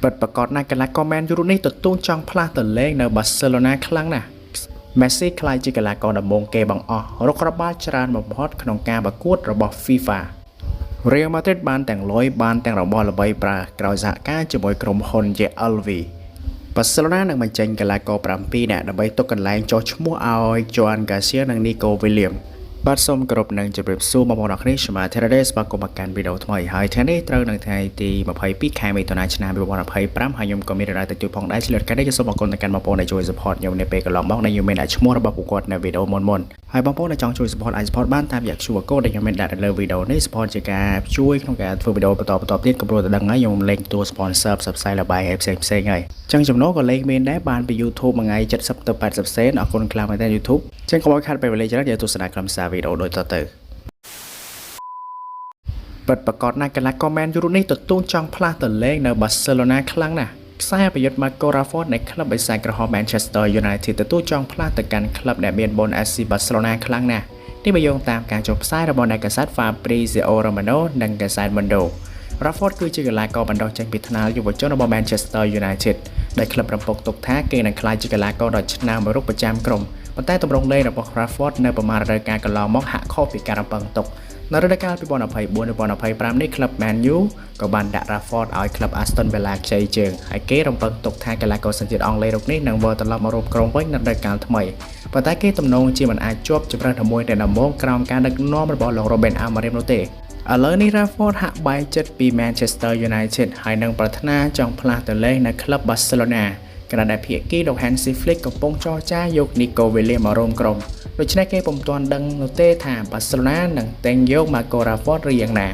ពិតប្រាកដណាស់កីឡាករមែនយូរូនេះទទូចចង់ផ្លាស់ទៅលេងនៅបាសេឡូណាខ្លាំងណាស់មេស៊ីក្លាយជាកីឡាករដំបូងគេបង្អស់រកគ្រាប់បាល់ច្រើនបំផុតក្នុងការប្រកួតរបស់ FIFA។ Real Madrid បានទាំងលុយបានទាំងរបស់ល្បីប្រើក្រោយសហការជាមួយក្រុមហ៊ុន JLV។ បាសេឡូណានឹងបញ្ចេញកីឡាករ7នាក់ដើម្បីទុកកន្លែងចុះឈ្មោះឲ្យ Joan Garcia និង Nico Williams។ បាទសូមគោរពនិងជម្រាបសួរបងប្អូនអរគ្នាខ្ញុំបាទ Therades ស្វាគមន៍មកកាន់វីដេអូថ្មីហើយថ្ងៃនេះត្រូវនៅថ្ងៃទី22ខែមិថុនាឆ្នាំ2025ហើយខ្ញុំក៏មានរ៉ាទៅជួយផងដែរឆ្លៀតកានេះក៏សូមអរគុណទៅកាន់បងប្អូនដែលជួយ support ខ្ញុំនៅពេលកន្លងមកដែលខ្ញុំមានដាក់ឈ្មោះរបស់ពួកគាត់នៅវីដេអូមុនមុនហើយបងប្អូនដែលចង់ជួយ support អាច support បានតាមរយៈ QR code ដែលខ្ញុំមានដាក់នៅលើវីដេអូនេះ support ជាការជួយក្នុងការធ្វើវីដេអូបន្តបន្តទៀតក៏ព្រោះតែដឹងហើយខ្ញុំលេងតួ sponsor ផ្សព្វផ្សាយល្បែងឲ្យផ្សេងផ្សេងហើយចឹងចំណូលក៏លេងមានដែរបានពី YouTube មួយថ្ងៃ70ទៅ80សេនអរគុណខ្លាំងមែនទែន YouTube ចឹងកុំឲ្យខាត់ពេលវេលាច្រើនយើងទស្សនាខ្លឹមសារវីដេអូដូចតទៅពិតប្រាកដណាស់កីឡាករមែនយូរូនេះទទូចចង់ផ្លាស់ទៅលេងនៅបាសេឡូណាខ្លាំងណាស់ខ្សែប្រយុទ្ធ Marco Rashford នៃក្លឹបបិសាចក្រហម Manchester United ទទូចចង់ផ្លាស់ទៅកាន់ក្លឹបដែលមានបុណ្យ FC Barcelona ខ្លាំងណាស់នេះបើយោងតាមការចុះផ្សាយរបស់អ្នកកាសែត Fabrizio Romano និងកាសែត Mundo។ Rashford គឺជាកីឡាករបណ្ដុះចេញពីថ្នាលយុវជនរបស់ Manchester United ដែលក្លឹបរំពឹងទុកថាគេនឹងក្លាយជាកីឡាករដ៏ឆ្នើមមួយរូបប្រចាំក្រុមប៉ុន្តែទម្រង់លេងរបស់ Rashford នៅប្រមាណរដូវកាលកន្លងមកហាក់ខុសពីការរំពឹងទុកនៅរដូវកាល2024-2025នេះក្លឹប Man U ក៏បានដាក់ Rashford ឲ្យក្លឹប Aston Villa ខ្ចីជើងហើយគេរំពឹងទុកថាកីឡាករសញ្ជាតិអង់គ្លេសរូបនេះនឹងវិលត្រឡប់មករួមក្រុមវិញនៅរដូវកាលថ្មីប៉ុន្តែគេទំនងជាមិនអាចជាប់ជម្រើសតែមួយតែដំបូងក្រោមការដឹកនាំរបស់លោក Ruben Amorim នោះទេឥឡូវនេះ Rashford ហាក់បែកចិត្តពី Manchester United ហើយនឹងប្រាថ្នាចង់ផ្លាស់ទៅលេងនៅក្លឹប Barcelona ខណៈដែលភាគីលោក Hansi Flick កំពុងចរចាយក Nico Williams មករួមក្រុមដូច្នេះគេពុំទាន់ដឹងនោះទេថា Barcelona នឹងទិញយក Marco Rashford ឬយ៉ាងណា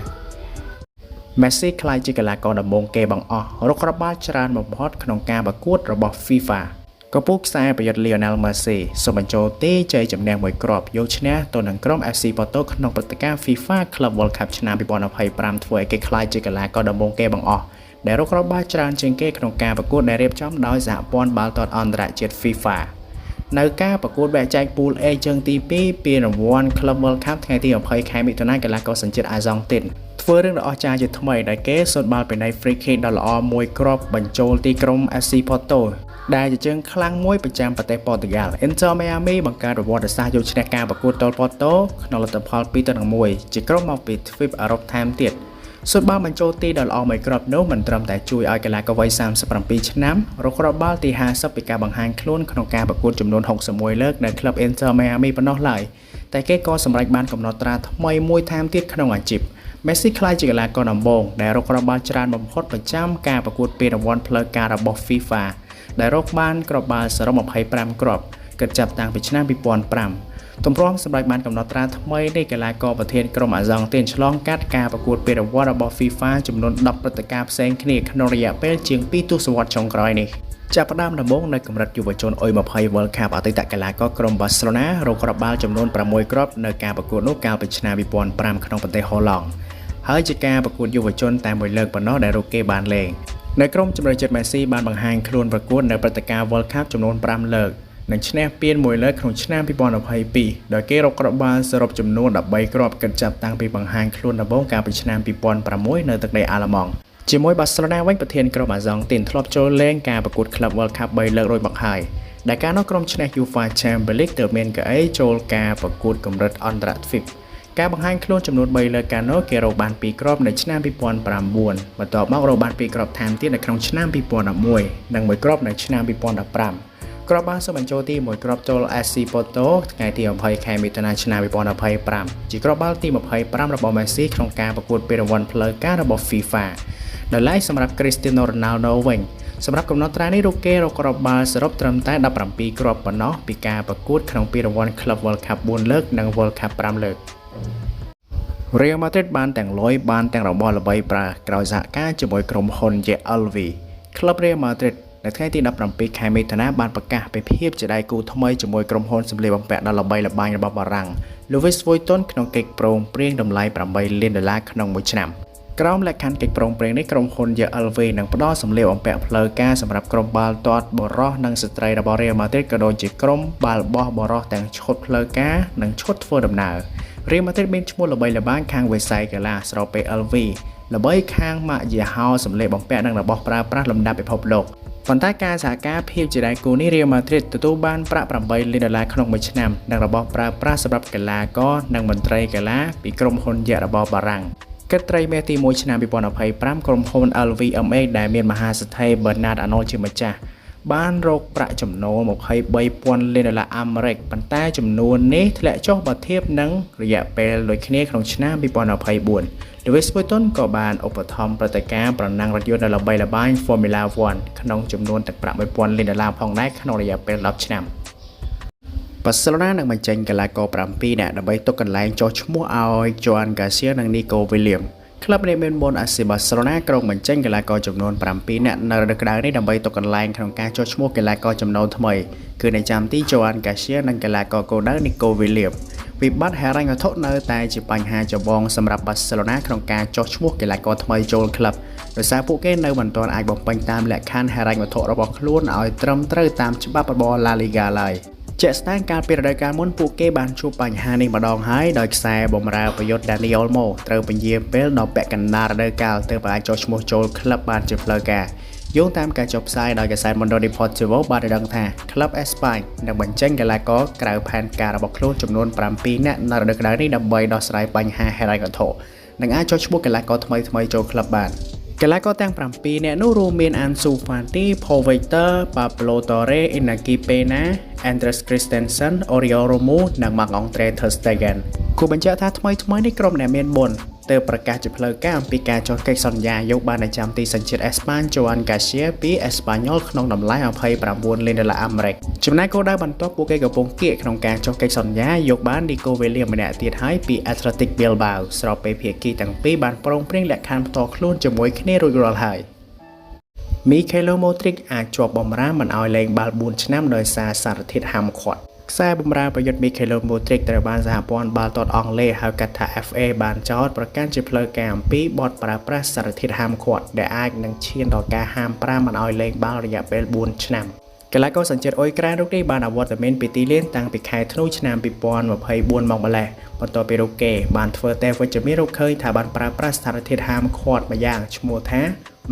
Messi ក្លាយជាកីឡាករដំបូងគេបង្អស់រកគ្រាប់បាល់ច្រើនបំផុតក្នុងការប្រកួតរបស់ FIFA។ កំពូលខ្សែប្រយុទ្ធ Lionel Messi សូមបញ្ចូលទេជ័យជំនះមួយគ្រាប់យកឈ្នះទៅនឹងក្រុម FC Porto ក្នុងព្រឹត្តិការណ៍ FIFA Club World Cup ឆ្នាំ2025ធ្វើឲ្យគេក្លាយជាកីឡាករដំបូងគេបង្អស់ដែលរកគ្រាប់បាល់ច្រើនជាងគេក្នុងការប្រកួតដែលរៀបចំដោយសហព័ន្ធបាល់ទាត់អន្តរជាតិ FIFA នៅការប្រកួតវគ្គចែកពូល A ជើងទី2ពានរង្វាន់ Club World Cup ថ្ងៃទី20ខែមិថុនាកីឡាករសញ្ជាតិអាហ្សង់ទីនធ្វើរឿងដ៏អស្ចារ្យជាថ្មីដែលគេសូត្របាល់ពីនៃ free kick ដ៏ល្អមួយគ្រាប់បញ្ចូលទីក្រុម FC Porto ដែលជាជើងខ្លាំងមួយប្រចាំប្រទេសប៉ូទុយហ្គាល់ Inter Miami បង្កើតប្រវត្តិសាស្ត្រយកឈ្នះការប្រកួតទល់ Porto ក្នុងលទ្ធផល2-1ជាក្រុមមកពីទ្វីបអឺរ៉ុបថែមទៀតសុទ្ធបាល់បញ្ចូលទីដ៏ល្អមួយគ្រាប់នោះមិនត្រឹមតែជួយឲ្យកីឡាករវ័យ37ឆ្នាំរកគ្រាប់បាល់ទី50ពីការបង្ហាញខ្លួនក្នុងការប្រកួតចំនួន61លើកនៅក្លឹប Inter Miami ប៉ុណ្ណោះឡើយតែគេក៏សម្រេចបានកំណត់ត្រាថ្មីមួយថែមទៀតក្នុងអាជីពមេស៊ីក្លាយជាកីឡាករដំបូងដែលរកគ្រាប់បាល់ច្រើនបំផុតប្រចាំការប្រកួតពានរង្វាន់ផ្លូវការរបស់ FIFA ដែលរកបានគ្រាប់បាល់សរុប25គ្រាប់គិតចាប់តាំងពីឆ្នាំ2005ទម្រាំសម្រាប់បានកំណត់ត្រាថ្មីនេះកីឡាករប្រធានក្រុមអាហ្សង់ទីនឆ្លងកាត់ការប្រកួតពានរង្វាន់របស់ FIFA ចំនួន10ព្រឹត្តិការណ៍ផ្សេងគ្នាក្នុងរយៈពេលជាង2ទសវត្សរ៍ចុងក្រោយនេះចាប់ផ្ដើមដំបូងនៅកម្រិតយុវជន U20 World Cup អតីតកីឡាករក្រុមបាសេឡូណារកគ្រាប់បាល់ចំនួន6គ្រាប់នៅការប្រកួតនោះកាលពីឆ្នាំ2005ក្នុងប្រទេសហូឡង់ហើយជាការប្រកួតយុវជនតែមួយលើកប៉ុណ្ណោះដែលរូបគេបានលេងនៅក្រុមជម្រើសជាតិមេស៊ីបានបង្ហាញខ្លួនប្រកួតនៅព្រឹត្តិការណ៍ World Cup ចំនួន5លើកនិងឈ្នះពានមួយលើកក្នុងឆ្នាំ2022ដោយគេរកគ្រាប់បាល់សរុបចំនួន13គ្រាប់គិតចាប់តាំងពីបង្ហាញខ្លួនដំបូងកាលពីឆ្នាំ2006នៅទឹកដីអាល្លឺម៉ង់ជាមួយបាសេឡូណាវិញប្រធានក្រុមអាហ្សង់ទីនធ្លាប់ចូលលេងការប្រកួត Club World Cup 3លើករួចមកហើយដែលកាលនោះក្រុមឈ្នះ UEFA Champions League ទើបមានកៅអីចូលការប្រកួតកម្រិតអន្តរទ្វីបការបង្ហាញខ្លួនចំនួន3លើកកាលនោះគេរកបាន2គ្រាប់នៅឆ្នាំ2009បន្ទាប់មករកបាន2គ្រាប់ថែមទៀតនៅក្នុងឆ្នាំ2011និង1គ្រាប់នៅឆ្នាំ2015គ្រាប់បាល់សូមបញ្ចូលទី1គ្រាប់ចូល SC Porto ថ្ងៃទី20ខែមិថុនាឆ្នាំ2025ជាគ្រាប់បាល់ទី25របស់ Messi ក្នុងការប្រកួតពានរង្វាន់ផ្លូវការរបស់ FIFA។ ដោយឡែកសម្រាប់ Cristiano Ronaldo វិញសម្រាប់កំណត់ត្រានេះរូបគេរកគ្រាប់បាល់សរុបត្រឹមតែ17គ្រាប់ប៉ុណ្ណោះពីការប្រកួតក្នុងពានរង្វាន់ Club World Cup 4លើកនិង World Cup 5លើក Real Madrid បានទាំងលុយបានទាំងរបស់ល្បីប្រើក្រោយសហការជាមួយក្រុមហ៊ុន JLV។ ក្លឹប Real Madrid នៅថ្ងៃទី17ខែមិថុនាបានប្រកាសពីភាពជាដៃគូថ្មីជាមួយក្រុមហ៊ុនសម្លៀកបំពាក់ដ៏ល្បីល្បាញរបស់បារាំង Louis Vuitton ក្នុងកិច្ចព្រមព្រៀងតម្លៃ8លានដុល្លារក្នុងមួយឆ្នាំក្រោមលក្ខខណ្ឌកិច្ចព្រមព្រៀងនេះក្រុមហ៊ុន JLV នឹងផ្ដល់សម្លៀកបំពាក់ផ្លូវការសម្រាប់ក្រុមបាល់ទាត់បុរសនិងស្ត្រីរបស់ Real Madrid ក៏ដូចជាក្រុមបាល់បោះបុរសទាំងឈុតផ្លូវការនិងឈុតធ្វើដំណើរ។ Real Madrid មានឈ្មោះល្បីល្បាញខាងវិស័យកីឡាស្របពេល LV ល្បីខាងម៉ាកយីហោសម្លៀកបំពាក់និងរបស់ប្រើប្រាស់លំដាប់ពិភពលោកប៉ុន្តែការសហការភាពជាដៃគូនេះរៀលម៉ាឌ្រីតទទួលបានប្រាក់8លានដុល្លារក្នុងមួយឆ្នាំនិងរបស់ប្រើប្រាស់សម្រាប់កីឡាករនិងមន្ត្រីកីឡាពីក្រុមហ៊ុនយក្សរបស់បារាំងគិតត្រីមាសទី1ឆ្នាំ2025ក្រុមហ៊ុន LVMH ដែលមានមហាសេដ្ឋី Bernard Arnault ជាម្ចាស់បានរកប្រាក់ចំណូល23,000លានដុល្លារអាមេរិកប៉ុន្តែចំនួននេះធ្លាក់ចុះបើធៀបនឹងរយៈពេលដូចគ្នាក្នុងឆ្នាំ2024 Louis Vuitton ក៏បានឧបត្ថម្ភព្រឹត្តិការណ៍ប្រណាំងរថយន្តដ៏ល្បីល្បាញ Formula 1ក្នុងចំនួនទឹកប្រាក់1000លានដុល្លារផងដែរក្នុងរយៈពេល10ឆ្នាំបាសេឡូណានឹងបញ្ចេញកីឡាករ7នាក់ដើម្បីទុកកន្លែងចុះឈ្មោះឲ្យ Joan Garcia និង Nico Williams ក្លឹបនេះមានមុនអាស៊ីបាសេឡូណាក្រុងបញ្ចេញកីឡាករចំនួន7នាក់នៅរដូវក្តៅនេះដើម្បីទុកកន្លែងក្នុងការចុះឈ្មោះកីឡាករចំណូលថ្មីគឺនៅចាំទី Joan Garcia និងកីឡាករគោលដៅ Nico Williams វិបត្តិហិរញ្ញវត្ថុនៅតែជាបញ្ហាចម្បងសម្រាប់បាសេឡូណាក្នុងការចុះឈ្មោះកីឡាករថ្មីចូលក្លឹបដោយសារពួកគេនៅមិនទាន់អាចបំពេញតាមលក្ខខណ្ឌហិរញ្ញវត្ថុរបស់ខ្លួនឲ្យត្រឹមត្រូវតាមច្បាប់របស់ La Liga ឡើយជាក់ស្ដែងកាលពីរដូវកាលមុនពួកគេបានជួបបញ្ហានេះម្ដងហើយដោយខ្សែបម្រើប្រយុទ្ធ Dani Olmo ត្រូវពន្យាពេលដល់ពាក់កណ្ដាលរដូវកាលទើបអាចចុះឈ្មោះចូលក្លឹបបានជាផ្លូវការយោងតាមការចុះផ្សាយដោយកាសែត Mundo Deportivo បានឲ្យដឹងថាក្លឹបអេស្ប៉ាញនឹងបញ្ចេញកីឡាករក្រៅផែនការរបស់ខ្លួនចំនួន7នាក់នៅរដូវក្តៅនេះដើម្បីដោះស្រាយបញ្ហាហិរញ្ញវត្ថុនិងអាចចុះឈ្មោះកីឡាករថ្មីៗចូលក្លឹបបានកីឡាករទាំង7នាក់នោះរួមមាន Ansu Fati, Paul Victor, Pablo Torre, Inaki Pena, Andreas Christensen, Oriol Romeu និង Marc-Andre ter Stegen គួរបញ្ជាក់ថាថ្មីៗនេះក្រុមអ្នកមានបុណ្យទើបប្រកាសជាផ្លូវការអំពីការចុះកិច្ចសន្យាយកបាននៅចាំទីសញ្ជាតិអេស្ប៉ាញ Joan Garcia ពីអេស្ប៉ាញ៉ុលក្នុងតម្លៃ29លានដុល្លារអាមេរិកចំណែកគោលដៅបន្ទាប់ពួកគេកំពុងគៀកក្នុងការចុះកិច្ចសន្យាយកបាន Nico Williams ម្នាក់ទៀតហើយពី Athletic Bilbao ស្របពេលភាគីទាំងពីរបានព្រមព្រៀងលក្ខខណ្ឌផ្ទាល់ខ្លួនជាមួយគ្នារួចរាល់ហើយ Mikhailo Modric អាចជាប់បម្រាមមិនឲ្យលេងបាល់4ឆ្នាំដោយសារសារធាតុហាមឃាត់ខ្សែបម្រើប្រយុទ្ធ Mikhailo Modric ត្រូវបានសហព័ន្ធបាល់ទាត់អង់គ្លេសហៅកាត់ថា FA បានចោទប្រកាន់ជាផ្លូវការអំពីបទប្រើប្រាស់សារធាតុហាមឃាត់ដែលអាចនឹងឈានដល់ការហាមប្រាមមិនឲ្យលេងបាល់រយៈពេល4ឆ្នាំកីឡាករសញ្ជាតិអ៊ុយក្រែនរូបនេះបានអវត្តមានពីទីលានតាំងពីខែធ្នូឆ្នាំ2024មកម្ល៉េះបន្ទាប់ពីរូបគេបានធ្វើតេស្តវិជ្ជមានរកឃើញថាបានប្រើប្រាស់សារធាតុហាមឃាត់ម្យ៉ាងឈ្មោះថា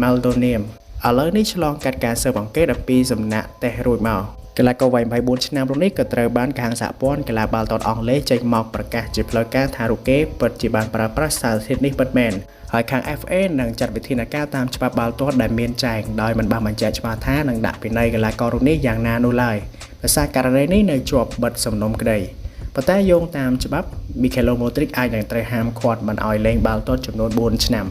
Meldonium ឥឡូវនេះឆ្លងកាត់ការស៊ើបអង្កេតអំពីសំណាក់តេស្តរួចមកកីឡាករវ័យ24ឆ្នាំរូបនេះក៏ត្រូវបានខាងសហព័ន្ធកីឡាបាល់ទាត់អង់គ្លេសចេញមកប្រកាសជាផ្លូវការថារូបគេពិតជាបានប្រើប្រាស់សារធាតុនេះពិតមែនហើយខាង FA នឹងចាត់វិធានការតាមច្បាប់បាល់ទាត់ដែលមានចែងដោយមិនបានបញ្ជាក់ច្បាស់ថានឹងដាក់ពិន័យកីឡាកររូបនេះយ៉ាងណានោះឡើយដោយសារករណីនេះនៅជាប់បិទសំណុំក្តីប៉ុន្តែយោងតាមច្បាប់ Mikhailo Modric អាចនឹងត្រូវហាមឃាត់មិនឲ្យលេងបាល់ទាត់ចំនួន4ឆ្នាំ។